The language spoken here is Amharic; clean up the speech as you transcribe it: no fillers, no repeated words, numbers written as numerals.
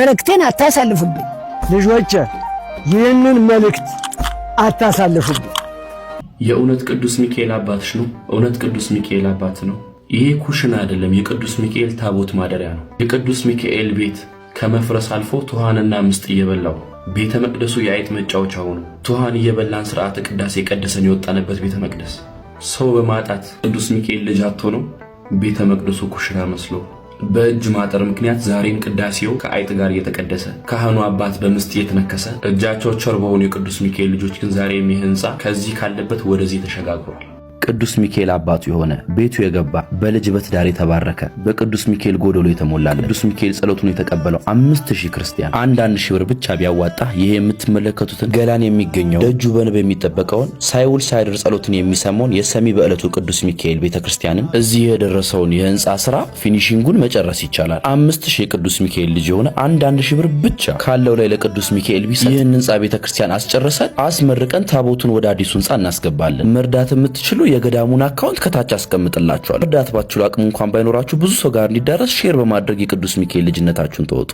መልእክቴን አታሳልፉብኝ። ልጆቼ፣ ይህንን መልእክት አታሳልፉብኝ። የእውነት ቅዱስ ሚካኤል አባትሽ ነው? እውነት ቅዱስ ሚካኤል አባት ነው? ይሄ ኩሽና አይደለም፣ የቅዱስ ሚካኤል ታቦት ማደሪያ ነው። የቅዱስ ሚካኤል ቤት ከመፍረስ አልፎ ትኋንና ምስጥ እየበላው ቤተ መቅደሱ የአይጥ መጫወቻ ሆኖ፣ ትኋን እየበላን ስርዓተ ቅዳሴ ቀድሰን የወጣንበት ቤተ መቅደስ ሰው በማጣት፣ ቅዱስ ሚካኤል ልጅ አጥቶ ነው ቤተ መቅደሱ ኩሽና መስሎ፣ በእጅ ማጠር ምክንያት ዛሬም ቅዳሴው ከአይጥ ጋር እየተቀደሰ፣ ካህኑ አባት በምስጥ እየተነከሰ፣ እጃቸው ቸር በሆኑ የቅዱስ ሚካኤል ልጆች ግን ዛሬም ይህ ህንፃ ከዚህ ካለበት ወደዚህ ተሸጋግሯል። ቅዱስ ሚካኤል አባቱ የሆነ፣ ቤቱ የገባ፣ በልጅ በትዳር የተባረከ፣ በቅዱስ ሚካኤል ጎደሎ የተሞላለት፣ ቅዱስ ሚካኤል ጸሎቱን የተቀበለው 5,000 ክርስቲያን 1,000 ብር ብቻ ቢያዋጣ ይህ የምትመለከቱትን ገላን የሚገኘው፣ ደጁ በንብ የሚጠበቀውን፣ ሳይውል ሳያድር ጸሎትን የሚሰማውን የሰሚ በዕለቱ ቅዱስ ሚካኤል ቤተክርስቲያንን እዚህ የደረሰውን የህንፃ ስራ finishing ኡን መጨረስ ይቻላል። 5,000 የቅዱስ ሚካኤል ልጅ የሆነ 1,000 ብር ብቻ ካለው ላይ ለቅዱስ ሚካኤል ቢሰጥ ይህን ህንፃ ቤተክርስቲያን አስጨርሰን አስመርቀን ታቦቱን ወደ አዲሱ ህንፃ እናስገባለን። መርዳት የምትችሉ የገዳሙን account ከታች አስቀምጥላችኋል። መርዳት ባትችሉ፣ አቅሙ እንኳን ባይኖራችሁ፣ ብዙ ሰው ጋር እንዲዳረስ share በማድረግ የቅዱስ ሚካኤል ልጅነታችሁን ተወጡ።